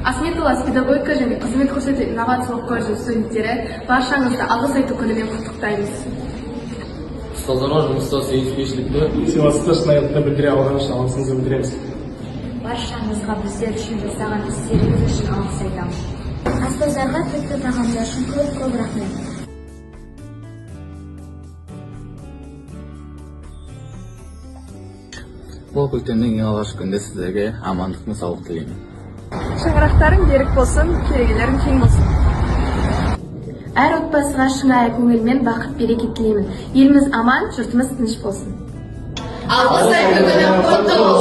Асмет Ұлас педагогика және қызмет көрсету инновациялық колледжі студенттері баршаңызды алғыс айту күнімен құттықтаймыз. Ұстаздарға жұмыста сүйіспеншілікті, сыйластықты, шынайылықты білдіре алғаны үшін алғысымызды білдіреміз. Баршаңызға біздер үшін жасаған істеріңіз үшін алғыс айтамын. Аспаздарға тәтті тағамдар үшін көп-көп рахмет. Бұл көктемнің ең алғашқы күнінде сіздерге амандық пен саулық тілеймін. Шаңырақтарың берік болсын, керегелерің кең болсын. Әр отбасыға шынайы көңілмен бақыт, береке тілеймін. Еліміз аман, жұртымыз тыныш болсын. Алғыс айту күні құтты болсын!